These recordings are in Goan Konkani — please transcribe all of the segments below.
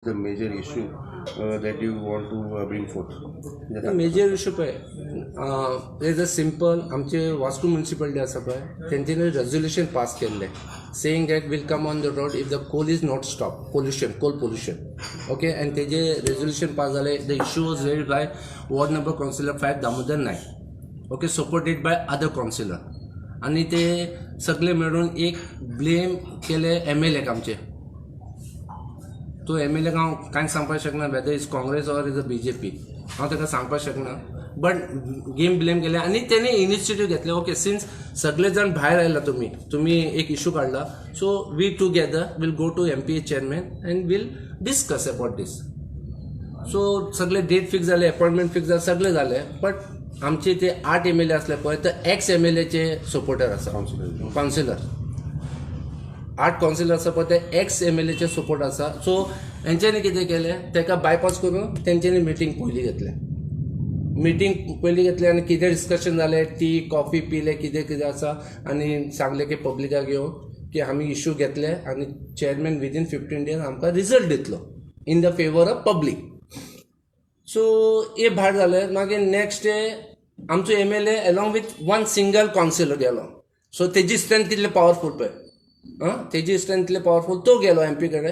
The major issue that you want to bring forth? Major issue पळय, is a simple, आमचे वास्को म्युनिसिपालिटी आसा पळय, तेंच्यांनी रेजोल्युशन पास केल्लें saying that will come on the road if the coal is not stop pollution, coal pollution, okay. आनी तेजे रेजोल्युशन पास जालें. The issue was raised by ward number councillor 5 Damodar Naik, okay, supported by other councillor. आनी ते सगळे मेळून एक ब्लेम केले एम एल एक आमचे. तो एम एल एक हांव कांय सांगपाक शकना, whether is Congress or is a BJP, हांव ताका सांगपाक शकना, बट गेम ब्लेम केले आनी तेणे इनिशिएटीव घेतले. ओके, सिन्स सगळे जाण भायर आयला, तुमी एक इशू काडला, so we together will go to MPA chairman and will discuss about this. So सगळे डेट फिक्स जाले, अपॉइंटमेंट फिक्स जाले, सगळे जाले, बट आमचे ते 8 एम एल ए आसले पळय, तर एक्स एम एल एचे सपोर्टर आसा. कावन्सिलर, 8 कावन्सिलर आसा पळय, ते एक्स एम एल एचे सपोर्ट आसा. सो हेंच्यांनी कितें केलें, ताका बायपास करून तेंच्यांनी मिटींग पयलीं घेतलें. मिटींग पयलीं घेतलें आनी कितें डिस्कशन जालें, टी कॉफी पिले, कितें कितें आसा, आनी सांगलें की पब्लिकाक येवन की आमी इशू घेतले आनी चेअरमॅन विदीन 15 डेज आमकां रिजल्ट दितलो in the favour of public. So हे भायर जालें. मागीर नेक्स्ट डे आमचो MLA along with one single councillor गेलो. सो तेजी स्ट्रेंथ कितले पावरफूल पळय, आं, तेजी स्ट्रेंथ कितले पावरफूल. तो गेलो एम पी कडेन,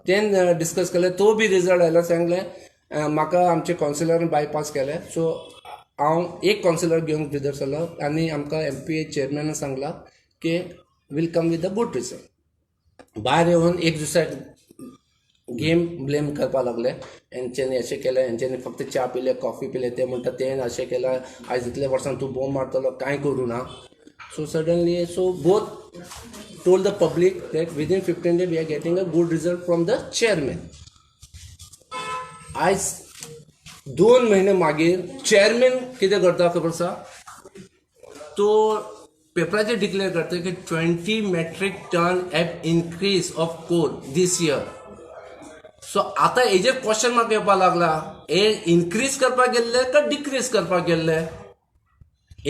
तेन डिस्कस केलें, तो बी रिजल्ट आयलो. सांगलें, म्हाका आमचे कावन्सिलरान बायपास केलें, सो हांव एक कावन्सिलर घेवन भितर सरलो आनी आमकां एम पी ए चेअरमॅनान सांगलां की will come with a good result. भायर येवन एक दिसा गेम ब्लेम करपाक लागले, हेंच्यांनी अशें केलें, हेंच्यांनी फक्त च्या पिले, कॉफी पिले. ते म्हणटा तें अशें केलां, आयज इतले वर्सां तूं बोम मारतलो, कांय करूं ना. So suddenly, so both told the public that within 15 days we are getting a good result from the chairman. आयज 2 म्हयने मागीर चेअरमॅन कितें करता खबर आसा? तो पेपराचेर डिक्लेअर करता की 20 metric ton have increase of coal this year. So आतां हेजेर क्वेश्चन मार्क येवपाक लागला, हे इन्क्रीज करपाक गेल्ले काय डिक्रीज करपाक गेल्ले?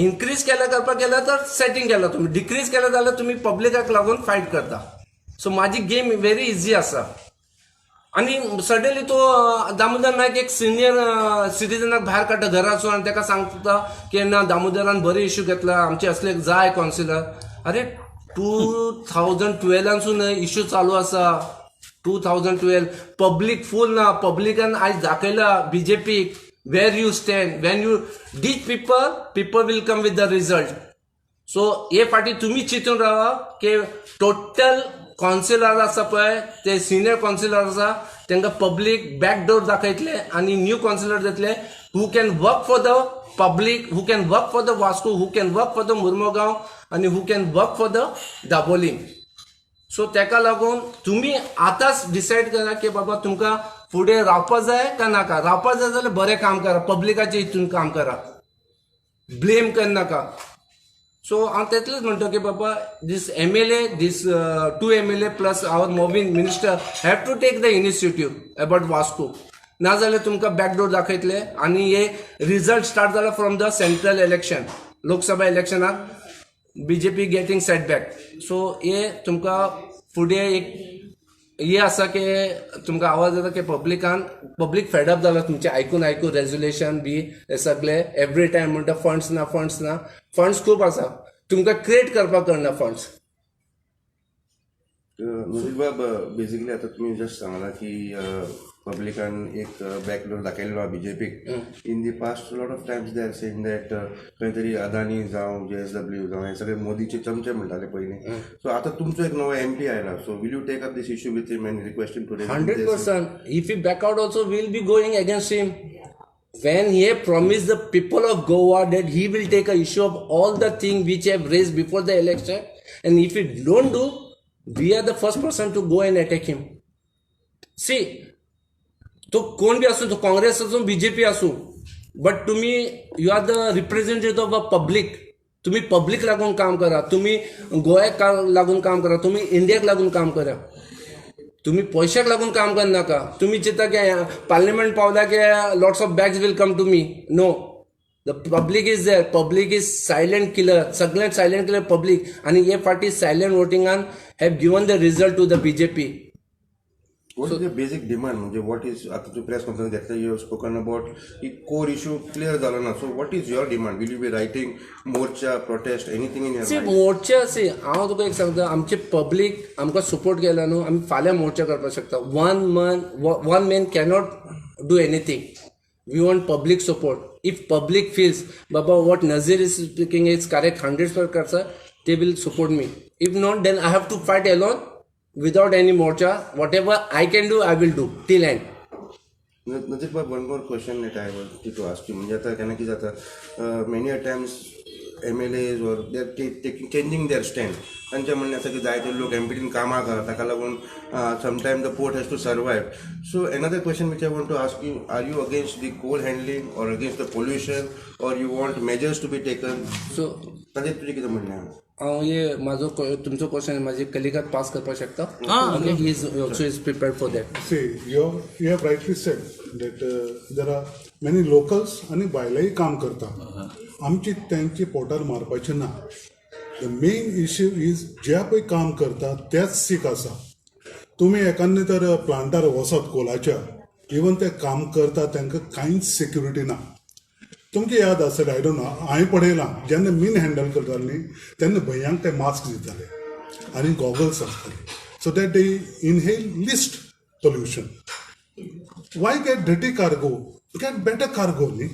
इन्क्रीज केल्या करपाक गेल्यार तर सेटींग केला तुमी, डिक्रीज केलें जाल्यार तुमी पब्लिकाक लागून फायट करता. सो म्हाजी गेम व्हेरी इजी आसा. आनी सडनली तो दामोदर नायक एक सिनियर सिटीजनाक भायर काडटा घरासून आनी ताका सांगता की ना, दामोदरान बरे इश्यू घेतला, आमचे असले जाय कावन्सिलर. अरे, 2012लांसून इश्यू चालू आसा. 2012 पब्लीक फूल ना. पब्लिकान आयज दाखयला बीजेपीक where you stand. When you ditch people, people will come with the result. So हे फाटी तुमी चिंतून रावा की टोटल कावन्सिलर आसा पळय, ते सिनियर कावन्सिलर आसा, तांकां पब्लीक बॅकडोर दाखयतले आनी न्यू कावन्सिलर दितले who can work for the public, who can work for the Vasco, who can work for the Mormugao आनी who can work for the Dabolim. So ताका लागून तुमी आतांच डिसायड करा की बाबा, तुमकां फुडें रावपा जाय काय नाका. रावपा जाय जाल्यार बरें काम करा, पब्लिकाचे हितून काम करा, ब्लेम करनाका. सो हांव तेतलेच म्हणटा की बाबा, this MLA, this two MLA plus our Movin minister have to take the initiative about Vasco. नाजाल्यार तुमकां बॅकडोर दाखयतले. आनी हे रिजल्ट स्टार्ट जाला from the central election, Lok Sabha इलेक्शनाक BJP getting setback. So हे तुमकां फुडें एक हे आसा की तुमकां आवाज येता की पब्लिकान, पब्लीक फेडअप जाला तुमचें आयकून आयकून, रेजोल्युशन बी हे सगळे. एवरी टायम म्हणटा फंड्स ना, फंड्स ना. फंड्स खूब आसा, तुमकां क्रिएट करपाक कळना फंड्स. नजीर बाब, बेसिकली आता तुम्ही जस्ट सांगला की पब्लिकान एक backdoor दाखयल्लो बीजेपीक. In the past, lot of times they are saying that खंय तरी अदानी जावं, जेएसडब्ल्यू जावं, हे सगळे मोदीचे चमचे म्हणटाले पयलीं. सो आतां तुमचो एक नवो एमपी आयला, so will you take up this issue with him and request him to 100%. If he back out also, we'll be going against him. When he have promised the people of Goa that he will take a issue of all the things which have raised before the election, and if he don't do, we are the first person to go and attack him. See, तो कोण बी आसूं, तो काँग्रेस आसूं, बीजेपी आसूं, बट तुम्ही you are the representative of a public. तुम्ही पब्लीक लागून काम करा, तुम्ही गोव्याक लागून काम करा, तुम्ही इंडियाक लागून काम करा. तुम्ही पैशाक लागून काम करनाका. तुम्ही चिंता की पार्लिमेंट पावला की lots of bags will come to me. No, the public is there. Public is silent killer. सगळ्यात सायलंट किलर पब्लीक. आणि हे फाटी silent वोटिंगान have given the result to the BJP. What is the basic demand म्हणजे what is आता तू प्रेस कॉन्फरन्स घेतला, you have spoken about की कोर इशू क्लिअर झाला ना, so what is your demand? Will you be writing morcha, protest, anything in see your? मोर्चा, सी, हांव तुका एक सांगता, आमचे पब्लीक आमकां सपोर्ट केला न्हू, आमी फाल्यां मोर्चा करपाक शकता. One man cannot do anything. We want public support. If public feels Baba what Nazir is speaking is correct, 100% करता, they will support me. If not, then I have to fight alone without any morcha. Whatever I can do, I will do till end. Nazir Bab, one more question that I wanted to ask you. म्हणजे आता केन्ना कितें जाता, many a times MLAs or they are taking changing their stand. तांचें म्हणणें आसा की जायते लोक एमपीटीन कामां करता, ताका लागून sometime the port has to survive. So another question which I want to ask you, are you against the coal handling or against the pollution, or you want measures to be taken? So ताजेर तुजें कितें म्हणणें आहा? हांव हे म्हाजो तुमचो क्वेश्चन म्हाजे कलिगाक पास करपाक शकता. Okay, he is also is prepared for that. See, you have rightly said that there are many locals आनी भायलेय काम करता. आमची तेंची पोटार मारपाचें ना. The main issue is जे पळय काम करता तेच सीक आसा. तुमी एकान्ने तर प्लांटार वचत कोलाच्या, इवन ते काम करता तांकां कांयच सेक्युरिटी ना. तुमकां याद आसतलें, I don't know, हांवें पळयलां, जेन्ना मीन हँडल करताले न्ही तेन्ना भंयांक ते मास्क दिताले आनी गॉगल्स आसताले, so that they inhale least pollution. Why get dirty cargo? Get better cargo न्ही,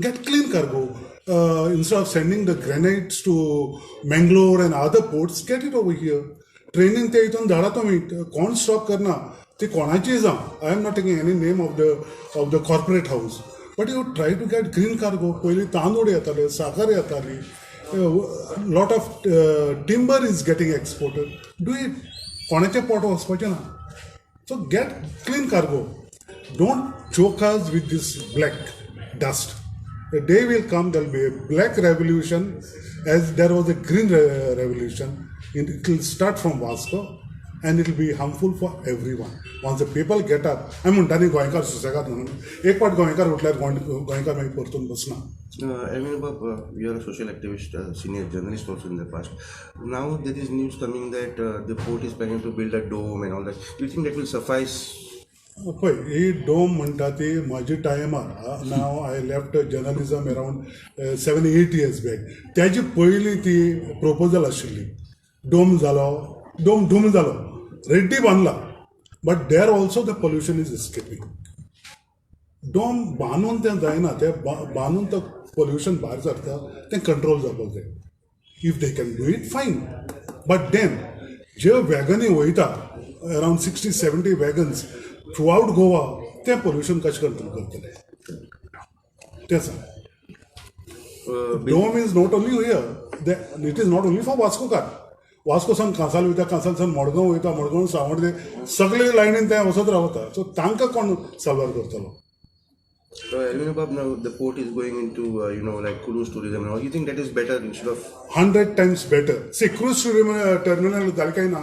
get clean cargo. Instead of sending the granites to Mangalore and other ports, get it over here. ट्रेनीन ते हितून धाडा तुमी, कोण स्टॉप करना. ती कोणाची जावं, I am not taking any name of the corporate house, but you try to get green cargo. पयलीं तांदूळ येताले, साकर येताली, lot of timber is getting exported. Do it. कोणाचें पोट वचपाचें ना. So get clean cargo. Don't choke us with this black dust. A day will come, there will be a black revolution as there was a green revolution. It will start from Vasco and it will be harmful for everyone. Once the people get up, आमी म्हणटा न्ही गोंयकार सुसेगाद म्हणून, एक फावट गोंयकार उठल्यार गोंयकार मागीर परतून बसना. Edwin Bob, you are a social activist, senior journalist also in the past. Now there is news coming that the port is planning to build a dome and all that. Do you think that will suffice? पळय, ही डोम म्हणटा ती म्हाजी टायमार, now I left journalism around 7-8 years back, त्याची पयलीं ती प्रोपोजल आशिल्ली. डोम जालो, डोम डूम जालो, Reddy बांदला, but there also the pollution is escaping. Dome बांदून तें जायना, तें बांदून तो पोल्युशन भायर सरता तें कंट्रोल जावपाक जाय. If they can do it, fine, but then जे वॅगनी वयता, around 60-70 wagons throughout Goa, तें पोल्युशन कशें कंट्रोल करतले तें सांग. Dome is not only here, it is not only for Vascokar. Vasco सावन कांसावले वयता, कांसावले सावन मडगांव वयता, मडगांव सावंर्दे, सगळे लायनीन तें वचत रावता. सो तांकां कोण साल्वार करतलो? Edwin Bob, now the port is going into like cruise tourism and all. You think that is better instead of 100 times better. See, cruise terminal जालें काय ना,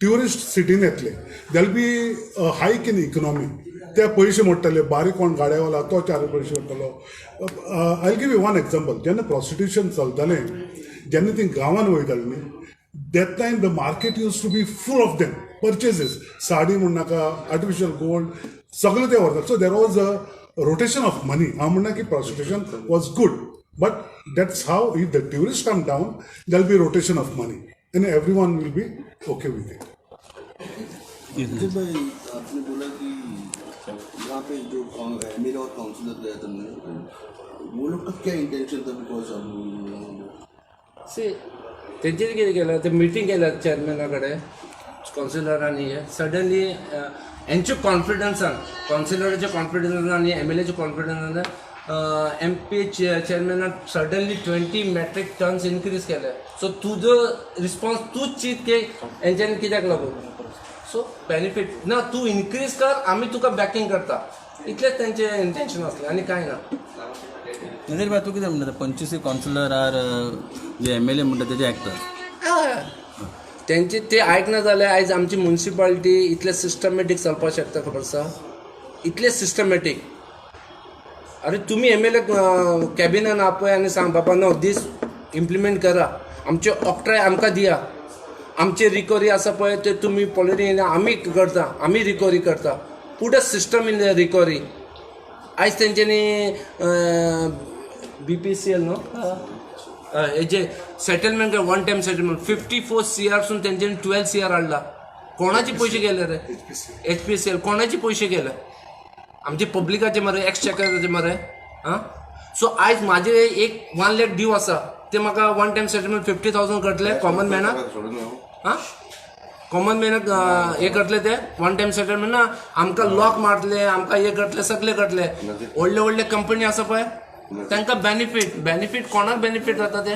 ट्युरिस्ट सिटीन येतले, there'll be a hike in economy. ते पयशे मोडटले, बारीक कोण गाड्यावाला तो चार पयशे मोडटलो. I give you one example. जेन्ना प्रोस्टिट्यूशन चलतालें, जेन्ना ती गांवान वयताली न्ही, that time the market used to be full of them purchases. Sari म्हण नाका, आर्टिफिशियल गोल्ड सगळें ते व्हरतात. So there was a rotation of money. हांव म्हणना की prostitution was good, but that's how, if the tourist come down, there be rotation of money and everyone will be okay with it. Ajay भाई, आपने बोला कि यहाँ पे जो एमएलए और काउंसिलर गए तुमने, वो लोग का क्या इंटेंशन था? Because सी, तेंचेर कितें केलें, ते मिटींग केल्या चेअरमॅना कडेन, कावन्सिलरांनी. हे सडनली हेंच्या कॉन्फिडन्सान, कावन्सिलराच्या कॉन्फिडन्सान आनी एमएलएच्या कॉन्फिडन्सान एमपी चेअरमॅनान सडनली 20 मॅट्रीक टन्स इनक्रीज केले. सो तुजो रिस्पॉन्स तूच चिंत की हेंच्यांनी कित्याक लागून सो बेनिफीट ना. तूं इनक्रीज कर, आमी तुका बॅकिंग करता, इतलेंच तेंचें इंटेन्शन आसलें आनी कांय ना. नजीर भाई, तूं कितें म्हणटा, 25 कावन्सिलर आर जे एमएलए म्हणटा तेजे आयकतात? हय, तेंचे ते आयकना जाल्यार आयज आमची मुन्सिपालिटी इतले सिस्टमॅटीक चलपाक शकता? खबर आसा, इतले सिस्टमॅटीक. अरे, तुमी एमएलए कॅबिनान आपय आनी सांग, बाबा नो, दीस इम्प्लिमेंट करा, आमचे ऑक्ट्राय आमकां दिया. आमचे रिकवरी आसा पळय ते तुमी पॉलिटी आमी करता, आमी रिकवरी करता. Put a system in the recovery. आयज तेंच्यांनी BPCL न्हू हेजे settlement, one time settlement 54 CR सून तेंच्यांनी 12 CR हाडला. कोणाचे पयशे गेले रे? HPCL कोणाचे पयशे गेले? आमचे पब्लिकाचे मरे, एक्सचेकराचे मरे. आं, सो आयज म्हाजे एक 1 लाख ड्यू आसा, ते म्हाका वन टायम सेटलमेंट 50,000 करतले कॉमन मॅनाक? सोडून आं, कॉमन मॅनाक हे करतले ते वन टायम सेटलमेंट ना? आमकां लॉक मारतले, आमकां हे करतले, सगळे करतले. व्हडले व्हडले कंपनी आसा पळय तांकां बेनिफीट. बेनिफीट कोणाक बेनिफीट जाता ते?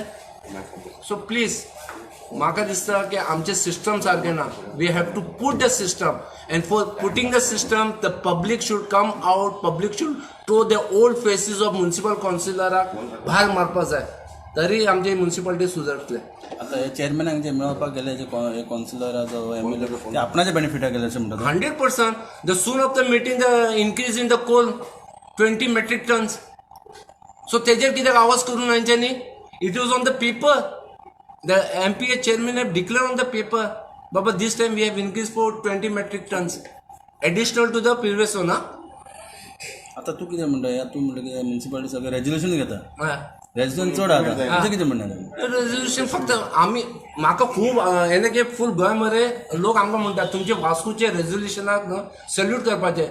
सो प्लीज, म्हाका दिसता की आमचें सिस्टम सारकें ना. We have to put the system, and for putting the system the public should come out. Public should throw the old faces of municipal कावन्सिलराक भायर मारपा जाय, तरी आमची म्युन्सिपालिटी सुदारतले. आता हे चेअरमॅनाक जे मेळोवपाक गेले, जे हे कावन्सिलर एमएलए, ते आपणाच्या बेनिफिटाक गेले अशें म्हणटा? 100%. The soon of the meeting, the increase in the coal 20 metric tons. So तेजेर कित्याक आवाज करून हेंच्यांनी? It was on the paper. The MPA chairman have declare on the paper, Baba, this time we have increase for 20 metric tons additional to the previous one. आता तूं कितें म्हणटा? तूं म्हणटा की म्युन्सिपालिटी सगळें रेजोल्युशन घेता. रेजोल्युशन चड आता, तुजें कितें म्हणणें? रेजोल्युशन फक्त आमी, म्हाका खूब हें की फूल गोंय मरे लोक आमकां म्हणटा, तुमचे वास्कोचे रेजोल्युशनाक न्हू सल्यूट करपाचें.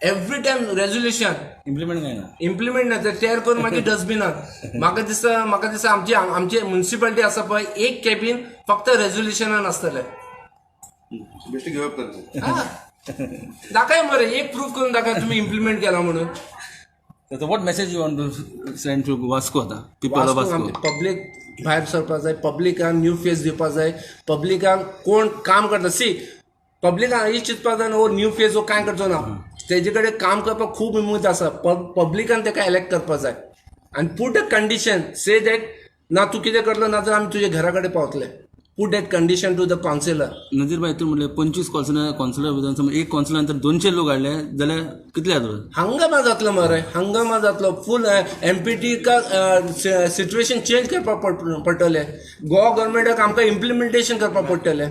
एवरी टायम रेजोल्युशन इम्प्लिमेंट काय ना. इम्प्लिमेंट ना, ते टेर करून मागीर डस्टबिनात. म्हाका दिसता आमची म्युन्सिपालिटी आसा पळय, एक कॅबीन फक्त रेजोल्युशनान आसतलें. बेश्टे गिव अप करता. दाखय मरे, एक प्रूफ करून दाखय तुमी इम्प्लिमेंट केला म्हणून. What message you want to send to Vasco आतां, पिपल ऑफ वास्को? पब्लीक भायर सरपाक जाय, पब्लिकान न्यू फेस दिवपाक जाय. पब्लिकान कोण काम करता सी, पब्लिकान ही चिंतपाक जाय, हो न्यू फेस, हो कांय करचो ना. तेजे कडेन काम करपाक खूब उमेद आसा. पब्लिकान ताका एलेक्ट करपाक जाय आनी put a condition, say that ना तूं कितें करतलो, ना जाल्यार आमी तुज्या घरा कडेन पावतले. Put that condition to the councillor. नजीर भाई, तूं म्हणलें 25 कावन्सिलर, कावन्सिलर भितर समज एक कावन्सिलर नंतर 200 लोक हाडले जाल्यार कितले जातलो? हंगामा जातलो मरे, हंगामा जातलो. फूल एमपीटी का सिच्युएशन चेंज करपाक पडटलें. गोवा गव्हर्मेंटाक आमकां इम्प्लिमेंटेशन करपाक पडटलें.